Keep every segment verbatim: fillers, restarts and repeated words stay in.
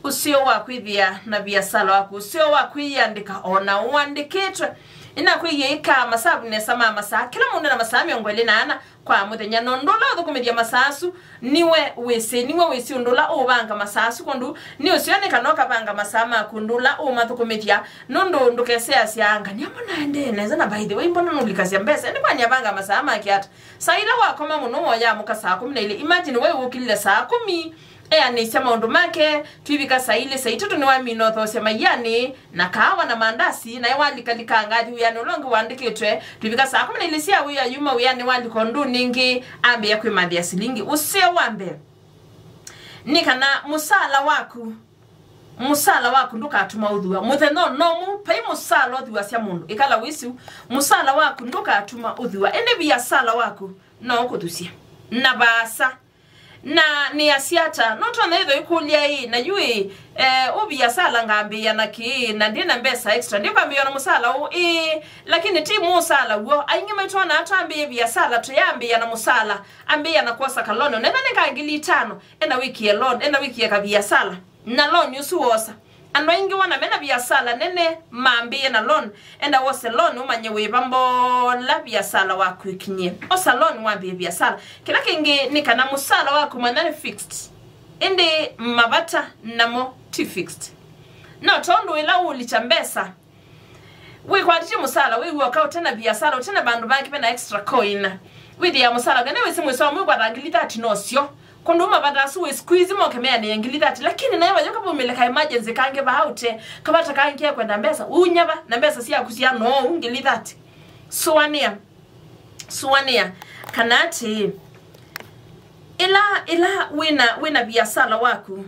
Ũseo wa kwĩthĩa na viasala waku, ũseo wa kwĩyĩandĩka o na ũandĩkĩtwe. Nĩnakwĩie ĩkaa masavu nesa ma masaa, kĩla mũndũ na masaa mĩongo ĩlĩ na ana kwa mũthenya, na ũndũ ũla ũthũkũmĩthya masaa asu nĩwe wĩsĩ, nĩwe wĩsĩ ũndũ ũla ũũvanga masaa asu, kwondũ nĩ ũseo nĩ kana ũkavanga masaa maku ũndũ ũla ũũmathũkũmĩthya, nũndũ ndũkeseasya, "Ngania mbona aendee nesa, na by the way, mbona nũlikasya mbesa? Nĩ kwani avanga masaa make ata?" Saa ila wakoma mũno, woyaa mũka saa kũmi na ilĩ. Imagine we ũkilile saa kũmi, eanĩsya maũndũ make, twivika saa ilĩ, saa itatũ nĩwamina ũthoosya maianĩ, na kaawa na mandasi, naye walikalika ngathi wĩanĩ ũla ũngĩ wandĩkĩtwe, twivika saa kũmi na ilĩ sya wĩa yuma wĩanĩ, walika ũndũnĩ ĩngĩ, ambĩĩa kwĩmathĩa silingi. Ũseo wa mbee nĩ kana mũsaala waku, mũsaala waku ndũkatuma ũthua. Mũthenya o na ũmwe, vai mũsaala ũthuasya mũndũ, ĩkala wĩsĩ ũu, mũsaala waku ndũkatuma ũthua. Ĩndĩ viasala waku no ũkũthusye. Na vaasa. Na nĩasya ata? No tonya ĩthwa ĩkũlya ĩĩ, na yu ĩĩ, eh, ũ viasala ngambĩĩa na kĩĩ, na ndĩ na mbesa extra, ndikwambĩĩa na mũsaala ũũ? Ĩĩ, lakini ti mũsaala w'o. Aingĩ maitũ ona twambĩĩe viasala, tũyambĩĩa na mũsaala, ambĩĩa na kwosa ka loan. Ona ĩla nĩ ka ngili itano, enda wĩkie loan, enda wĩkie ka viasala. Na loan ũsu wosa. Andũ aingĩ wona mena viasala nene, mambĩĩe na loan, enda wose loan ũmanye wĩva mbola viasala waku ĩkinyie. Osa loan wambĩĩe viasala. Kĩla kĩngĩ nĩ kana mũsaala waku manya nĩ fixed. Ĩndĩ mavata namo ti fixed. No tondũ ĩla ũũlikya mbesa, wĩkwatĩtye mũsaala, wĩw'a ũka ũte na viasala, ũte na vandũ vangĩ vena extra coin. Wĩthĩa mũsaala, kene wĩsĩ mwĩso wa mwei ũkwata ngili thirty nosyo. Kũndũ mavata asu wĩ squeeze moke meanĩe ngili thirty, lakini nayo vayũka vaumĩle ka emergency kangĩ vaa ũte, kavata kangĩ ke kwenda mbesa, unyava, na mbesa syaku sya no ngili thirty. Sũanĩa, sũanĩa, kana atĩĩ, ĩla, ĩla wĩna, wĩna viasala waku,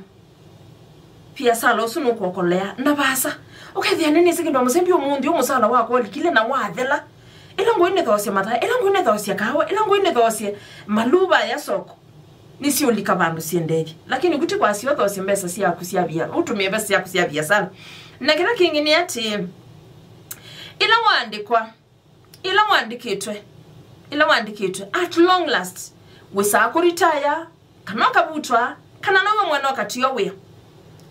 viasala ũsu nũkũokolea na vaasa. Ũkethĩa nĩnĩsĩ kĩndũ wa mũsembi ũmũnthĩ ũũ mũsala wakwa ũlikile na wathela. Ĩla ngũĩ nĩthoosye mathaĩ, ĩla ngũĩ nĩthoosye kaawa, ĩla ngũĩ nĩthoosye maluva ya soko. Nĩsiũlika vandũ syĩndethye. Lakini kuti kwasya ũthoosye mbesa syaku sya via, ũtũmĩe mbesa syaku sya viasala. Na kĩla kĩngĩ nĩ atĩ, ĩla waandĩkwa, ĩla wandĩkĩtwe, ĩla wandĩkĩtwe, at long last, wĩsaa kũritaya, kana ũkavutwa, kana nowe mwene ũkatio wĩa.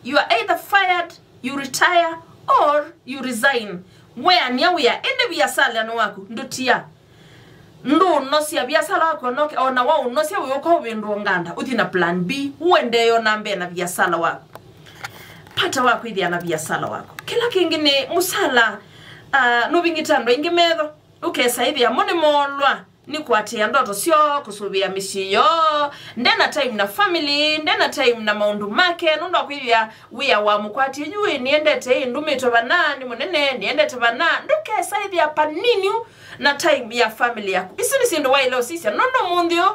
You are either fired, you retire, or you resign. Weanĩa wĩa, ĩndĩ viasalani waku ndũtia. Ndũũnosya viasala waku onoke, ona waũnosya wĩũka ũvĩndũa nganda, ũthi na plan B, ũendee o na mbee na viasala waku. Pata wa kwĩthĩa na viasala waku. Kĩla kĩngĩ nĩ mũsala, ah, nũvingĩte andũ aingĩ metho. Ũkesa ĩthĩa mo nĩmoolwa nĩ kũatĩĩa ndoto syoo, kũsũvĩa mĩsyĩ yoo, nde na time na family, nde na time na maũndũ make, nũndũ wa kwĩthĩa wĩa wa mũkwatĩe yu, ĩ, nĩendete, ĩ, ndũmĩtwe vana, nĩ mũnene, nĩendete vana. Ndũkesa ĩthĩa panini na time ya family yaku. Isu nĩ syĩndũ waĩle ũsisya, nũndũ mũnthĩ ũũ,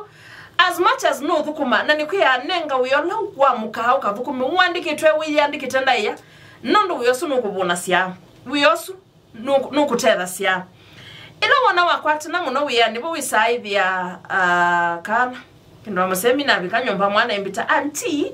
as much as nũũthũkũma, na nĩkwĩa nenga wĩa ũla wa mũkaa ũkathũkũme, ũandĩkĩtwe, wĩyĩandĩkĩte ndaĩa, nũndũ wĩa ũsu nũkũvũnasya. Wĩa ũsu nũkũtethasya. Ĩla wona wakwatana mũno wĩanĩ, vo wĩsaa ĩthĩa, ah, kana kĩndũ wa mũsemi navika nyũmba mwana embita, "Auntie,"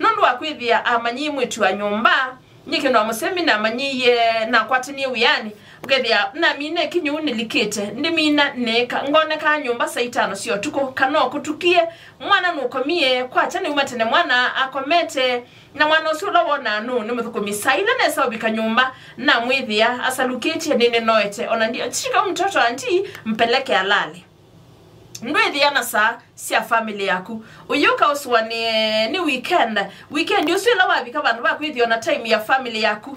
nũndũ wa kwĩthĩa amanyie mwĩtu wa nyũmba, nyie kĩndũ wa mũsemi namanyie nakwatanie wĩanĩ, ũkethĩa namina ĩkinyũ nĩlikĩte, ndĩmina nĩka, ngonekaa nyũmba saa itano sya ũtukũ, kana ũkũtukie, mwana nũkomie, kwakya nĩuma tene mwana akomete, na mwana ũsu ũla wonaa nũũ nĩ mũthũkũmi. Saa ila nesa ũvika nyũmba, namwĩthĩa asalukĩtye, nĩnĩnoete, ona ndi-, shika mtoto auntie, mpeleke alale. Ndwĩthĩa na saa sya family yaku. Ũyũka ũsũanĩe nĩ weekend. Weekend ũsu ĩla wavika vandũ va kwĩthĩa na time ya family yaku,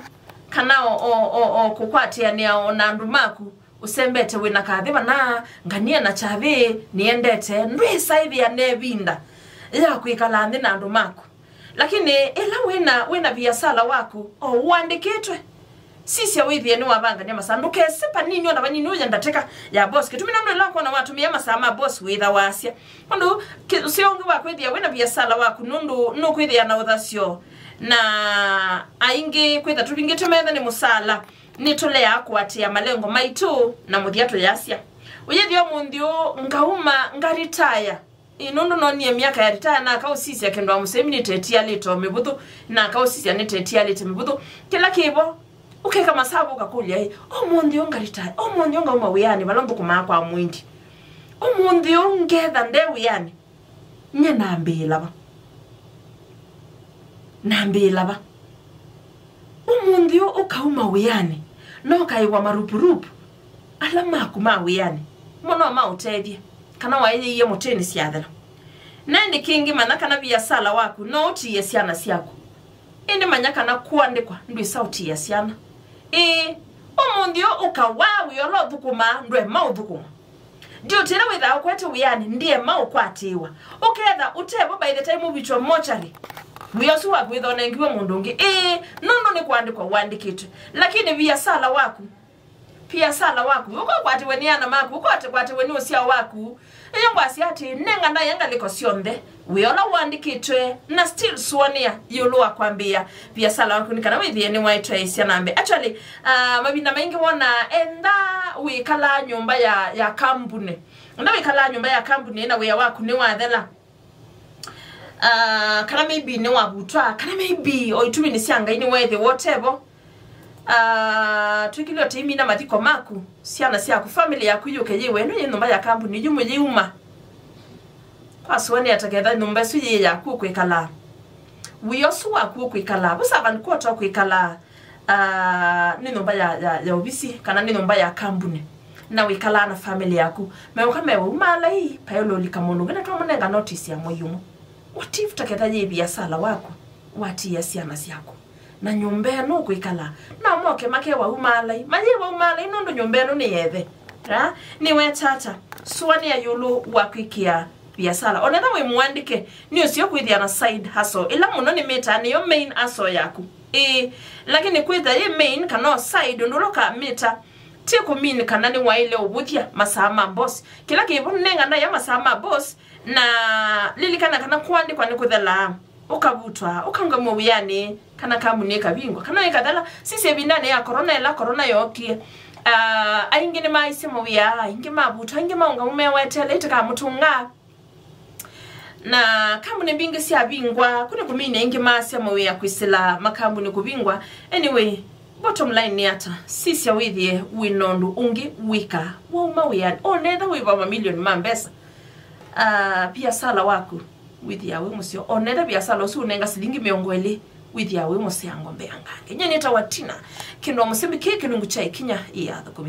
kana o, o, o, o kũkwatĩanĩa o na andũ maku. Ũsembete wĩna kathĩ vana, nganie na kyathĩ, nĩendete, ndwĩsa ĩthĩa nevinda ya kwĩkala nthĩ na andũ maku. Lakini ĩla wĩna, wĩna viasala waku, o ũandĩkĩtwe, sisya wĩthĩe nĩwavangania masaa. Ndũkese panini ona vanini ũye ndatĩka ya boss. Kĩtumi nũndũ ĩla ũkwona watũmĩa masaa ma boss wĩtha wasya. Ũndũ ki-, ũseo ũngĩ wa kwĩthĩa wĩna viasala waku, nũndũ nũkwĩthĩa na ũthasyo. Na aingĩ kwĩtha tũvingĩtwe metha nĩ mũsala. Nĩtũleaa kũatĩĩa malengo maitũ na mũthya tũyasya. Ũyĩthĩa ũmũnthĩ ũũ ngauma ngaritaya. Ĩ, nũndũ nonie myaka ya ritaya, nakaũsisya kĩndũ wa mũsemi nĩtetialĩte o mĩvũthũ, nakaũsisya nĩtetialĩte mĩvũthũ. Kĩla kĩvo, ũkeka masavu ũkakũlya, "Ĩ, ũmũnthĩ ũũ ngaritaya, ũmũnthĩ ũũ ngauma wĩanĩ vala nthũkũmaa kwa mwĩndi. Ũmũnthĩ ũũ ngetha nde wĩanĩ, nye nambĩĩla va?" Nambĩĩla va? Ũmũnthĩ ũũ ũkauma wĩanĩ, no ũkaĩwa marupurupu ala maku ma wĩanĩ mo no maũtethye, kana waĩyĩie mũtĩnĩ syathela. Na ĩndĩ kĩngĩ, manya kana viasala waku no ũtiĩe syana syaku. Ĩndĩ manya kana kũandĩkwa ndwĩsa ũtiĩa syana. Ĩĩ, ũmũnthĩ ũũ ũkawaa wĩa ũla ũthũkũmaa ndwema ũthũkũma. Ndiũtĩla wĩthaa ũkwete wĩanĩ, ndiema ũkwatĩĩwa. Ũketha ũtevo by the time ũvĩtw'a mochari, wĩa ũsu waku wĩthonengiwe mũndũ ũngĩ. Ĩĩ, nũndũ nĩ kũandĩkwa ũandĩkĩtwe. Lakini viasala waku, viasala waku, ũkakwatĩwe nĩ ana maku, ũkakwatĩwe nĩ ũsyao waku. Ĩyo ngwasya atĩ, nenga ndaĩa ngalĩko syonthe, wĩa ũla ũandĩkĩtwe, na still sũanĩa ĩũlũ wa kwambĩĩa viasala waku nĩ kana wĩthĩe nĩwaĩtwaĩĩsya na mbee. Actually, uh, mavinda maingĩ wona enda wĩkalaa nyũmba ya, ya kambuni. Enda wĩkalaa nyũmba ya kambuni na wĩa waku nĩwathela. Uh, kana maybe nĩwavutwa, kana maybe o itumi nĩ sya Ngai nĩweethĩwa ũtevo. Uh, twĩkĩlĩte imina mathiko maku, syana syaku, family yaku yũke yĩwe ĩno yĩ nyũmba ya kambuni yu mũyĩuma. Kwasũanĩa ta ketha nyũmba ĩsu yĩ yaku ũkwĩkalaa. Wĩa ũsu waku ũkwĩkalaa. Vu servant quarter ũkwĩkalaa, ah, nĩ nyũmba ya, ya, ya ovisi, kana nĩ nyũmba ya kambuni. Na wĩkalaa na family yaku. Meũka mewaumaala ii, paĩlo ũlika mũndũ ũngĩ na twamũnenga notice ya mwei ũmwe. What if ta ketha yĩ viasala waku, watiĩa syana syaku? Na nyũmba ĩno ũkwĩkala, na moke make waumaalai, mayĩ waumaalai nũndũ nyũmba ĩno nĩ yethe. Ra, nĩwetata, sũanĩa ĩũlũ wa kwĩkĩa viasala. Onetha wĩ mũandĩke, nĩ ũseo kwĩthĩa na side hustle. Ĩla mũno nĩ mĩta nĩyo main hustle yaku. Ĩĩ, lakini kwĩtha yĩ main kana o side ũndũ ũla ũkamĩta, ti kũmean kana nĩwaĩle ũvũthya masaa ma boss. Kĩla kĩvo nengana ya masaa ma boss, na lilikana kana kũandĩkwa nĩ kũthelaa. Ũkavutwa, ũkaũngamw'a wĩanĩ, kana kambuni ĩkavingwa, kana ĩkathela. Sisya ĩvindanĩ ya corona, ĩla corona yookie, ah, aingĩ nĩmaaisye mawĩa, aingĩ mavutwa, aingĩ maũngamw'a meweteele ĩtĩkamũtũnga. Na kambuni mbingĩ syavingwa, kũnĩ kũmini aingĩ maasya mawĩa kwĩsĩla makambuni kũvingwa. Anyway, bottom line nĩ ata? Sisya wĩthĩe wĩ na ũndũ ũngĩ wĩka wauma wĩanĩ. Onetha wĩva mamilioni ma mbesa, ah, viasala waku wĩthĩawa wĩ mũseo. Onetha viasala ũsu ũnenga silingi mĩongo ĩlĩ, wĩthĩawa wĩ mũseango mbeangange. Nyie nĩtawa Tina Kĩndũ Mũsembi, kĩĩ kĩlungu kya ĩkinya ya thũkũmi.